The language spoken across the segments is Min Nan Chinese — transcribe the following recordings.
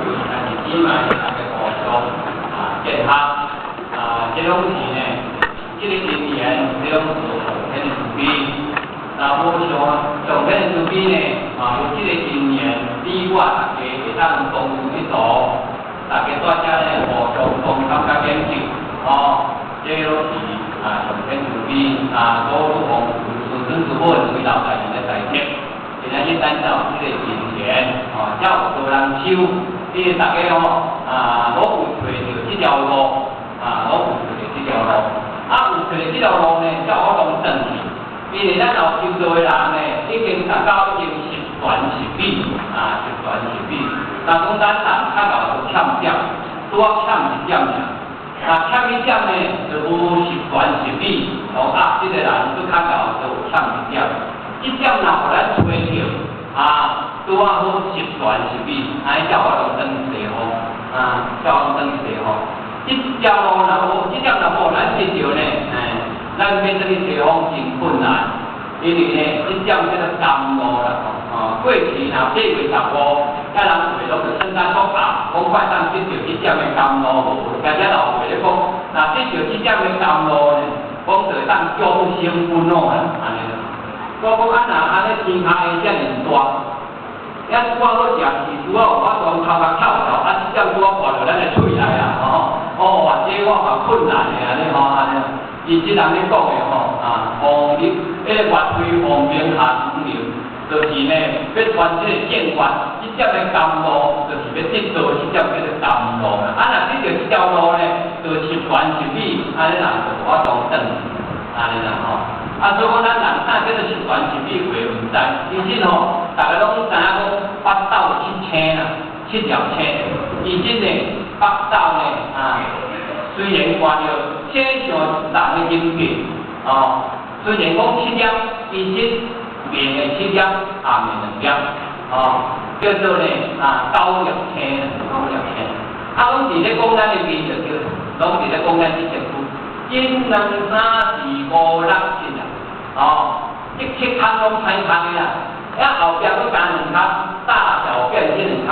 兄弟姊妹，大家互相啊健康啊，這攏是呢，這个因緣，這攏是上天的慈悲。若無上上天的慈悲呢，啊，有這个因緣，你我大家會當同住一途，大家蹛遮呢互相同參加研究，哦，這攏是啊上天慈悲啊，所有奉師尊師母兩位老大人的大德。今仔日咱就有這个因緣，哦，才有多人修，因為大家吼啊，攏有揣著這條路，啊，攏有揣著這條路，啊，有揣著這條路呢，才有法度轉去。因為咱老修道的人呢，已經達到已經十全十美，啊，十全十美。若講咱人較𠢕就欠點，拄仔欠一點爾，若欠一點呢，就無十全十美。哦啊，這个人閣較𠢕就有欠一點。這點若予咱揣著，啊，拄仔好十全十美，按呢才有法度轉西方，啊，才有法度轉西方。這條路若無，這點若無咱得著呢，哎，咱欲轉去西方真困難，因為呢，這點叫做甘露啦，哦，過去若體會十五，遐人話攏就算咱講啊，講快當得著這點的甘露無？加遮老話咧講，若得著這點的甘露呢，講就會當終生不老啦，按呢。我講啊，若按呢天下會遮爾大，遐拄仔好食是拄仔有法度頭殼翹翹，啊，這點拄仔掛著咱的喙內啊，吼，哦，這我嘛困難的按呢吼，按呢。其實人咧講的吼，啊，王立，彼个岳飛王明下明，就是呢，欲傳這个正法，這點的甘露，就是欲得到這點叫做甘露。啊，若得著這條路呢，就十全十美，按呢人就無法度轉，按呢啦吼。啊，所以講咱人啥叫做十全十美話毋知，其實吼，逐家攏知影講北斗七星啦，七粒星。其實呢，北斗呢，啊，雖然看著星像人的形狀，哦，雖然講七粒，其實明的七粒，暗的兩粒，哦，叫做呢啊九粒星，九粒星。啊，攏是咧講咱的面就對，攏是咧講咱這身軀。一、兩、三、四、五、六、七啊，哦，這七空攏歹空的啦，啊後壁閣加兩空，大小便這兩空，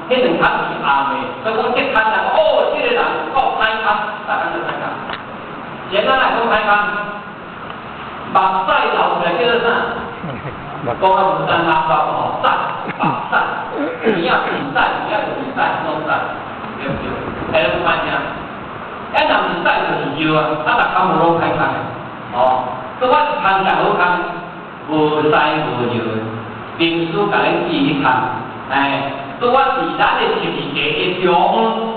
彼兩空是暗的，所以講這空人哦，這个人夠歹空，逐工就歹空。簡單來講歹空，目屎流出來叫做啥？講啊無單垃圾吼，屎，目屎，耳仔是屎，耳仔就是屎，攏屎，對毋對？會有歹聽。啊，若毋是屎就是尿啊，啊，逐工無攏歹空的，哦，閣我一空上好空，無屎無尿的，明師共咱記彼空，哎，拄仔佇咱的十字架的中，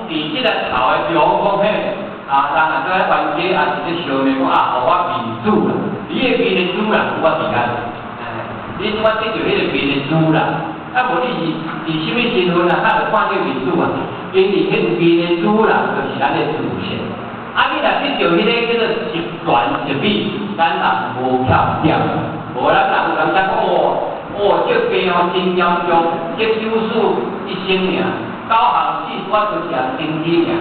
佇這个頭的中講嘿，啊，人若做冤家，也是咧相罵講啊，予我面子啦，你的面的主人拄仔佇遐，哎，你拄仔得著彼个面的主人，啊，無你是是啥物身份啊？較著看這個面子啊，因為彼個面的主人就是咱的祖先。啊，你若得著彼个叫做十全十美，咱人無欠點，無咱人有當時講哦，哦，這病哦真嚴重，這九死一生爾，九項四我就是身體爾，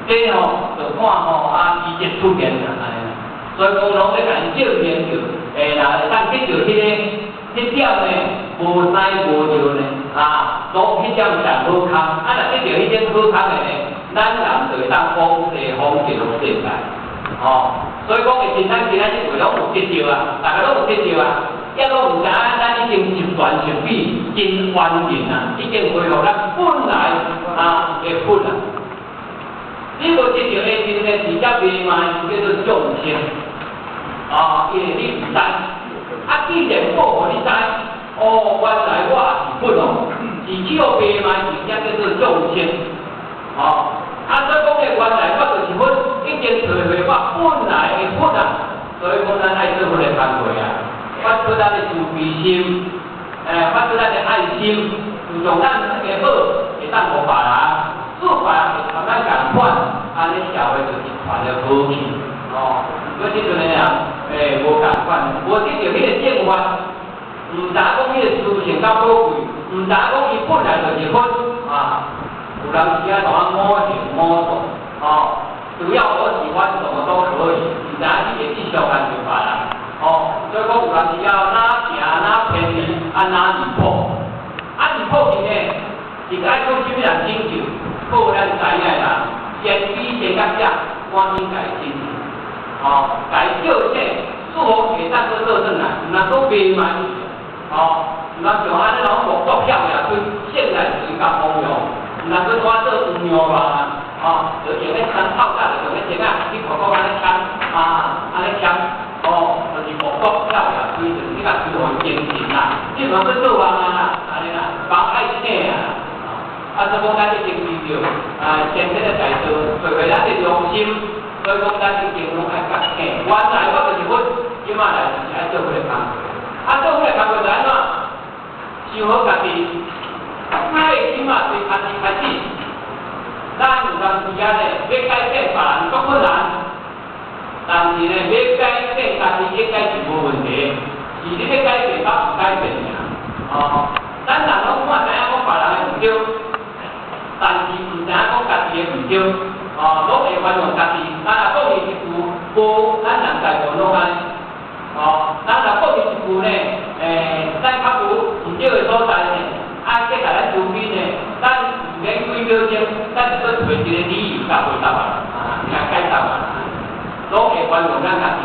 這吼就看吼啊奇蹟出現啦，按呢。所以講攏欲共伊證明著，欸，若會當得著彼个彼點呢，無屎無尿呢，啊，攏彼點上好空，啊，若得著彼種好空的呢，咱人就會當往西方極樂世界，吼。所以講的真，咱今仔日話攏有得著啊，逐家攏有得著啊，抑攏毋知影咱已經十全十美，真完全啊，已經恢復咱本來啊的佛啊。你無得著的時陣呢，直接袂嘛叫做眾生，啊，因為你毋知，啊，既然報予你知，哦，原來我也是佛哦，是去予白賣，直接叫做眾生，哦。啊，所以講的原來我就是佛，已經找回我本來的佛啊。所以講咱愛做佛的工課啊，發出咱的慈悲心，欸，發出咱的愛心，自從咱這個好，會當予別人，做別人會參咱仝款，按呢社會就一團的和氣，哦。如果這陣的人，欸，無仝款，無得著彼个正法，毋知影講彼个殊勝甲寶貴，毋知影講伊本來就是佛啊。有人時啊，當五行五素，哦，只要我喜歡，什麼都可以，毋知影你會去傷害著別人，哦，所以講有人時啊，哪行哪便宜，啊哪離譜，啊離譜去呢？是愛閣啥物人拯救？靠咱知影的人，先比先觉者，趕緊共伊親近，哦，共伊叫醒，祝福會當閣倒轉來，毋通閣迷茫去，哦，毋通像按呢攏木國票掠開，醒來就共風用，毋通閣拖做黃牛啊，哦，就用咧參透早就用咧繩仔去看講按呢牽，啊，按呢牽，哦，就是木國票掠開，就是你共催予伊精神啦，你毋通閣做夢啊啦，按呢啦，夢愛醒啊。啊，所以講咱已經為著啊，先天的大道，找回咱的良心，所以講咱一定攏愛覺醒。原來我就是佛，這馬來就是愛做彼个工課。啊，做彼个工課就按怎？想好家己，最起碼最開始開始，咱有當時間咧，欲改變別人足困難，但是呢，欲改變家己應該是無問題，是你欲改變佮毋改變爾。哦，咱人攏看知影講別人的毋對。但是毋知影講家己的毋對，哦，攏會原諒家己。咱若講伊一句無，咱人大部分攏按呢，哦，咱若講伊一句呢，咱較有毋對的所在呢，啊，結共咱周邊呢，咱毋免幾秒鐘，咱就閣揣一個理由共回答啊，啊，共解答啊，攏會原諒咱家己。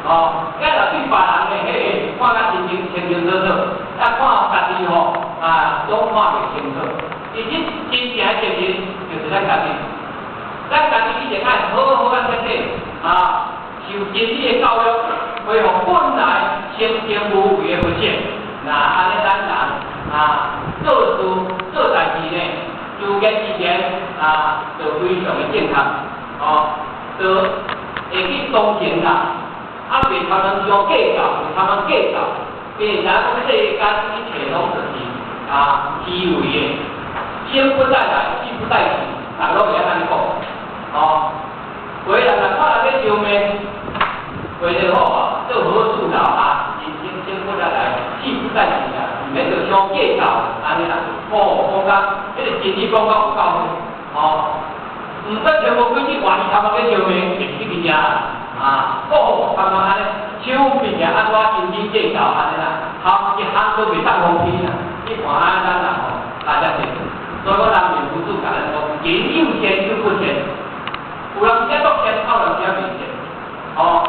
哦，啊，若對別人呢，彼个看甲清清清清楚楚，啊，看家己吼，啊，攏看袂清楚。其實真正的責任就是咱家己，咱家己一定愛好好仔徹底啊，受真理的教育，恢復本來清淨無為的佛性。那按呢，咱人啊做事做代誌呢，自然自然啊，就非常的正確，哦，就會去同情啦，啊，袂頭人傷計較，袂頭人計較，變成講世間一切攏就是啊虛偽的。生不帶來，死不帶去，逐个攏會按呢講，哦。有的人若看人咧相罵，話就好啊，做好事啦，啊，人生生不帶來，死不帶去啊，毋免著傷計較，按呢啦。哦，講甲彼个真理講甲有夠好，哦。毋過全無幾日，換伊頭殼咧相罵，會去去食啊，哦，感覺按呢，手臂啊，按怎斤斤計較按呢啦，頭一項都袂當放屁啦。你看按咱人吼，大家是。所以我人忍不住共咱講，人有錢就不錢，有人遮足錢，有人遮袂錢，哦，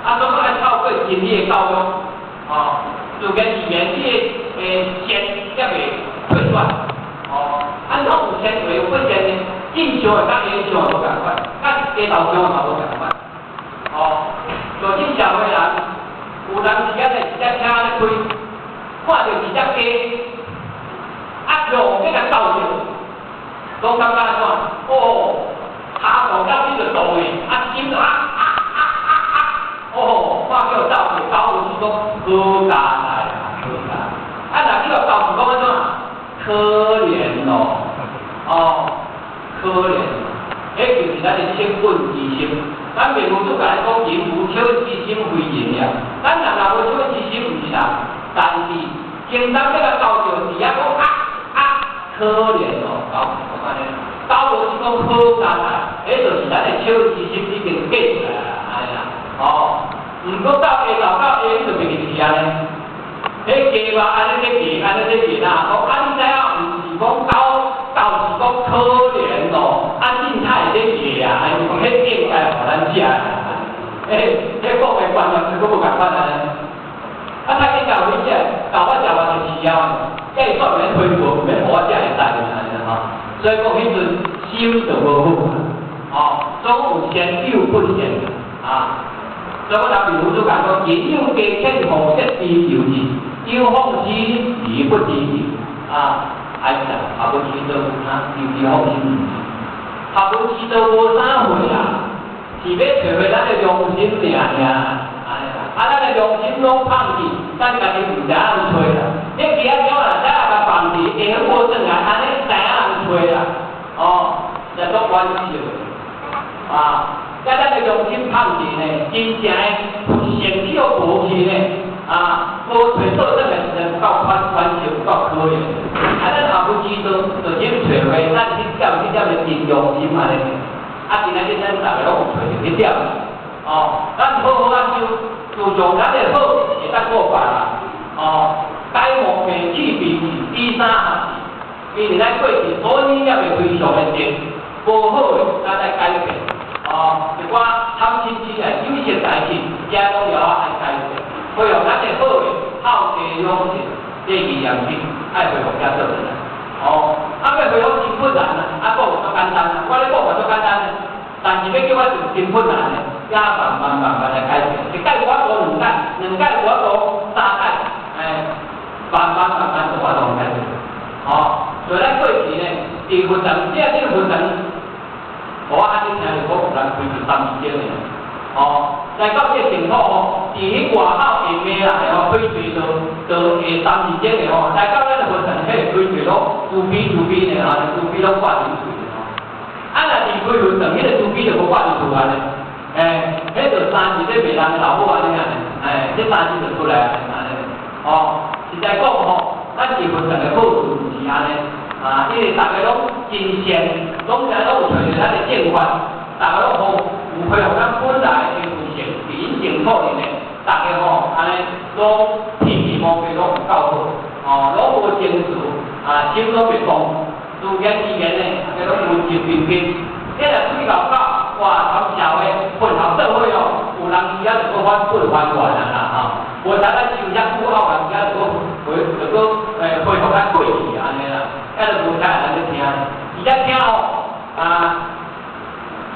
啊，所以愛透過真理的教育，哦，自然自然你的錢才袂退轉，哦，按怎有錢會有不錢呢？正常的佮下上無仝款，佮低頭上嘛無仝款，哦，就這社會人，有當時仔咧一隻車咧開，看著一隻雞。啊，用欲共鬥著，攏感覺按怎？哦，跤步甲邊就倒去，啊，心就啊啊啊啊啊！哦，看叫鬥著，狗有是講好佳哉啊，好佳。啊，若去予狗是講按怎？可憐咯，哦，可憐，彼就是咱的惻隱之心。咱爸母祖共咱講，人無惻隱之心，非人也。咱人若無惻隱之心，毋是人，但是經當欲共鬥著，佇遐講啊。可憐哦，狗是講按呢，狗無是講好佳哉，彼就是咱的惻隱之心已經過出來啦，按呢啦，哦，毋過到下晝到下晝就袂入去按呢，彼雞肉按呢咧賣，按呢咧賣啦，講啊你知影毋是講狗，狗是講可憐哦，啊凊彩咧賣啊，伊講彼應該予咱食啦，欸，彼講的觀念是閣無仝款按呢，啊，較緊有彼只狗我食偌濟飼啊。計煞免恢復，免予我食會使按呢吼，所以講彼陣心就無好，哦，總有善有不善啊。所以我人爸母祖共講，人有加淺奉設追求之，有放心而不知啊，哎呀，合文師道有啥？就是放心，合文師道無啥貨啦，是欲揣回咱的良心爾爾。啊，咱的良心攏放棄，咱家己毋知影人揣啦。你雞仔鳥若知影共放佇下昏無轉來，按呢知影人揣啦。哦，實足冤笑的。啊，甲咱的良心放棄呢，真正的佛性去予無去呢，啊，無揣倒轉來，實在有夠寬寬恕，有夠可憐。啊，咱合佛之道，就先揣回咱彼點彼點的真良心按呢。啊，今仔日咱逐个攏有揣著彼點。哦，咱好好仔修。注重咱的好，會當顧別人。哦，解莫病去病，比三合。因為咱過去所以也袂非常的善，無好的咱愛改變。哦，一寡貪嗔癡啊，有色代志，遮攏要愛改變。恢復咱的好的孝悌勇信，禮義廉恥，愛恢復遮做來。哦，啊，欲恢復真困難啊！啊，講足簡單啊，我咧講嘛足簡單啊，但是欲叫我做真困難的，也慢慢慢慢來改變。一擺無法度兩擺，兩擺無法度三擺，哎，慢慢慢慢就有法度改變。哦，所以咱過去呢，佇佛堂，這個佛堂，我按呢聽著講有人開著三字經的，哦，來到這個淨土吼，佇彼外口會罵人的吼，開喙就下三字經的吼，來到咱的佛堂，彼個開喙攏慈悲慈悲的吼，慈悲攏掛佇喙的吼。啊，若離開佛堂，彼個慈悲就無掛佇喙按呢，欸，彼就三字咧罵人的老母按呢按呢，欸，這三字就出來按呢，哦，實在講吼，咱佇佛堂的好處毋是按呢，啊，因為逐家攏真善，攏知攏有揣著咱的正法，逐家攏好有恢復咱本來的佛性，佇𪜶淨土裡面，逐家吼按呢攏脾氣毛病攏有夠好，哦，攏無情緒，啊，心攏袂動，自然自然的，逐家攏文質彬彬。你若出去外口，哇，參社會混合社會哦，有人時啊就閣反本還原啊啦吼，無才咱修遐久後，人時啊就閣回就閣恢復咱過去按呢啦，遐就無啥人咧聽，而且聽吼啊，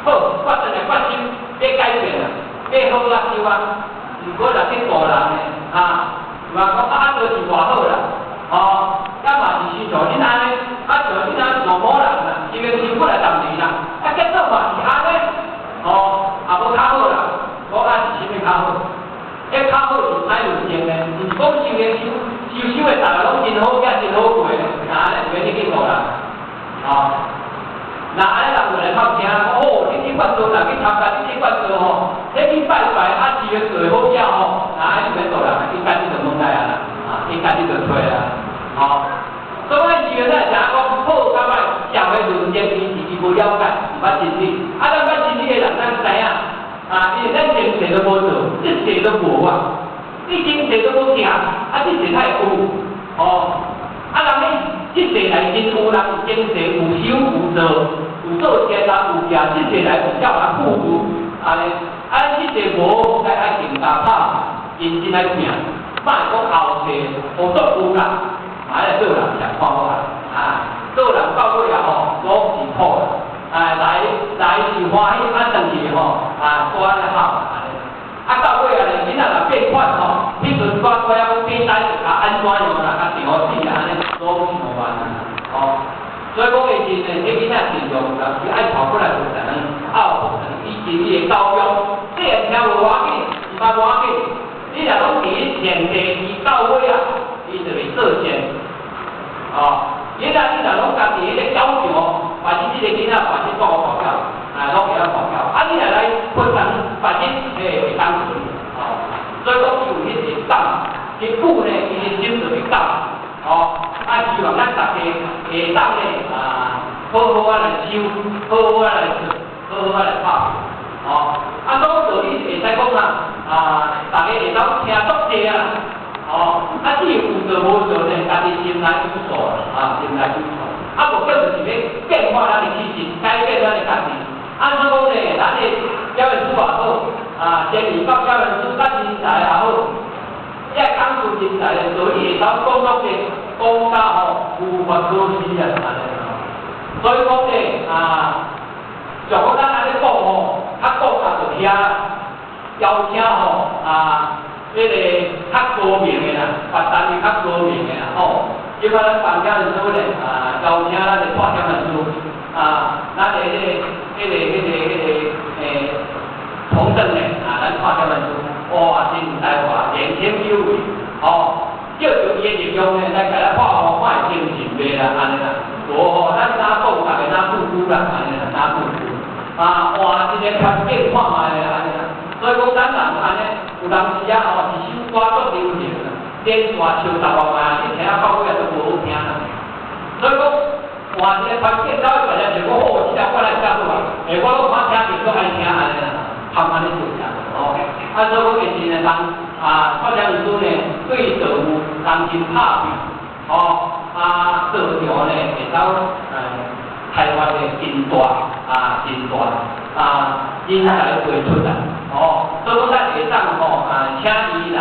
好，我真來決心欲改變啦，欲好啊修啊，毋過若去度人呢，啊，嘛講啊，都是偌好啦，哦，啊嘛是親像恁按呢，啊像恁按某某人啦，已經辛苦來十年啦，啊結果嘛是按呢，哦，也無較好啦，講啊是啥物較好？彼較好是歹有情的，毋是講修行修修修的，逐个攏真好，也真好過的，那按呢就免去度人，哦。那按呢人就來較聽，講哦，你這款做，若去參加你這款做吼，你去拜拜啊，是個做好了吼，那按呢就免度人，伊家己就問題啊啦，啊，伊家己就揣啊，吼。所以咱是咱會知影講好佮歹，社會論證伊是伊無了解，毋捌真理。啊，咱捌真理的人，咱知影，啊，因為咱前世都無做，這世都無啊。你前世都無行，啊，這世才會有，哦。啊，人咧，這世來真有人前世有修有做，有做善啊，有行，這世來有叫人富足，按呢，啊，這世無，該愛更加拍，認真來拼，莫講後世予足有啦，嘛愛來做人上看好啊，啊，做人到尾啊吼，攏是苦啦，啊，來來是歡喜，啊，轉去吼，啊，煞按呢哭按呢。啊，到尾啊，囡仔若變款吼，彼陣我猶講變態就較按怎樣啦，較定好死啊，按呢攏是無辦啊，哦。所以講的是呢，彼囡仔盡量有時愛跑過來佛堂，啊有佛堂以真理的教育，你若聽無要緊，毋捌無要緊，你若攏佇前提伊到尾啊，伊就會做善，哦。囡仔你若攏家己彼個教場，反正這個囡仔反正帶我跋筊，啊，攏會曉跋筊。啊，你若來佛堂，反正會當順，哦。所以講伊有彼個感，伊久呢，伊的心就會感，哦。啊，希望咱逐家會當呢，啊，好好仔來修，好好仔來做，好好仔來拍拼，哦。啊，講道理會使講啊，啊，逐家會當聽足濟啊，哦。啊，至於有做無做呢，家己心內有數啊，心內有數。啊，目標就是欲變化咱的氣質，改變咱的家己。按怎講呢？咱的表演師也好，啊，前面北表演師咱人才也好，這講師人才的，所以會當講足濟，講甲吼無法可施啊，按呢。所以講呢，啊，像講咱按呢講吼，較講較就聽，邀請吼啊，彼個較高明的啦，發展的較高明的啦，吼。這擺咱辦講的時呢，啊，邀請咱的蔡點的師，啊，咱的彼個從政的啊，咱蔡點的師，哇，真才華，年輕有為，吼，借著伊的力量呢，來共咱看吼，看會精神袂啦，按呢啦，無吼，咱哪講，逐家哪顧顧啦，按呢啦，哪顧顧，啊，換一个環境看覓啦，按呢啦，所以講咱人按呢，有當時啊吼，一首歌足流行啦，連續唱十外擺，你聽到尾仔都無好聽啦。所以講，換一个環境，走去別人就講，哦，這條歌來較好啊，欸，我攏看聽著都愛聽按呢啦，含按呢做啥吼。啊，所以講其實呢，人啊，發展師呢，對道有人真拍拼，吼。啊，道場呢會當開發的真大啊，真大啊，人才輩出啦，哦，所以講咱會當吼啊，請伊來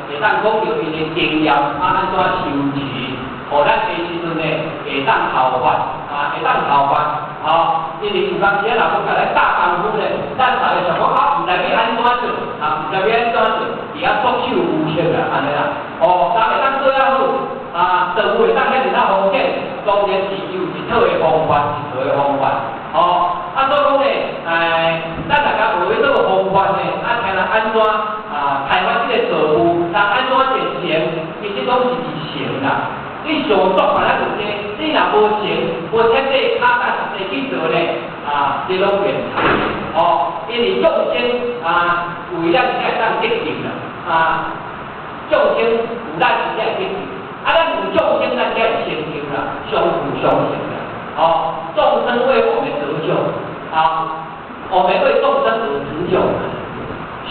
會當講著伊的經驗啊，按怎修持，予咱的時陣呢會當效法啊，會當效法，哦，因為有當時啊，若講共咱教功夫呢，咱逐家想講啊，毋知欲按怎做，啊，毋知欲按怎做，佇遐束手無策啦，按呢啦，哦，人會當做較好，啊，道具會當遐爾仔方便，當然是有一套的方法，一套的方法，哦，啊，所以講呢，咱大家學這個方法呢，啊，睇人按怎啊開發這個道具，人按怎練成，其實攏是佇成啦。你想做嘛，咱就這，你若無成，無徹底跤踏實地去做呢，啊，這攏變差。哦，因為眾生啊，為咱才會當得救啦，啊，眾生有咱才會得救，啊，咱有眾生，咱才會成就啦，相輔相成啦。哦，眾生為我們得救，啊，我們為眾生而成就，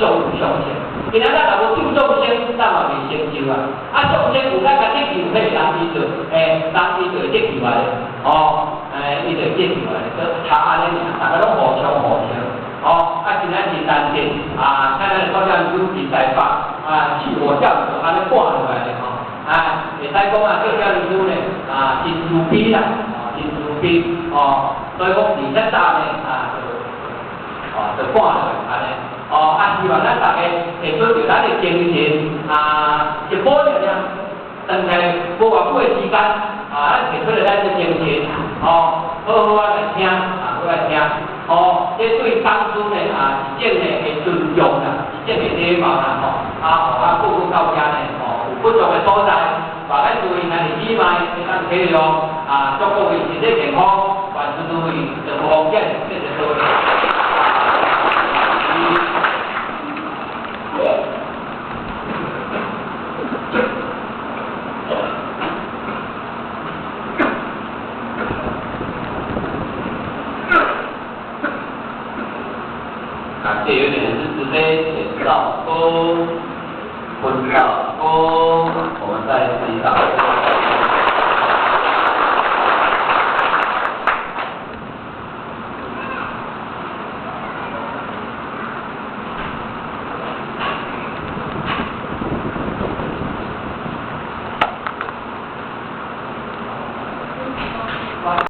相輔相成。今仔咱若無救眾生，咱嘛袂成就啊！啊，眾生有咱共得救，彼個人伊就，欸，人伊就會得救啊！哦，欸，伊就會得救啊！就差按呢爾，逐家攏互相互相。哦，啊，今仔真難得啊，請咱的國教師佇台北啊，試五點就按呢趕落來咧吼，啊，會使講啊，國教師呢啊，真慈悲啦，哦，真慈悲，哦，所以講佇遮早呢啊，就，哦，就趕落來按呢。哦，啊，希望咱逐家會出著咱的精神啊，一步爾爾，當下無偌久的時間，啊，咱提出來咱的精神，哦，好好仔來聽，啊，好來聽，哦，這對講師呢啊，一種呢的尊重啦，一種的禮貌啦，吼，啊，予咱各個到遮呢，吼，有不足的所在，嘛咱注意咱的語脈會當體諒，啊，祝各位身體健康，萬事如意，長福健，謝謝各位。感謝有點是慈悲，簡道公，坤道公，我們再次掌聲。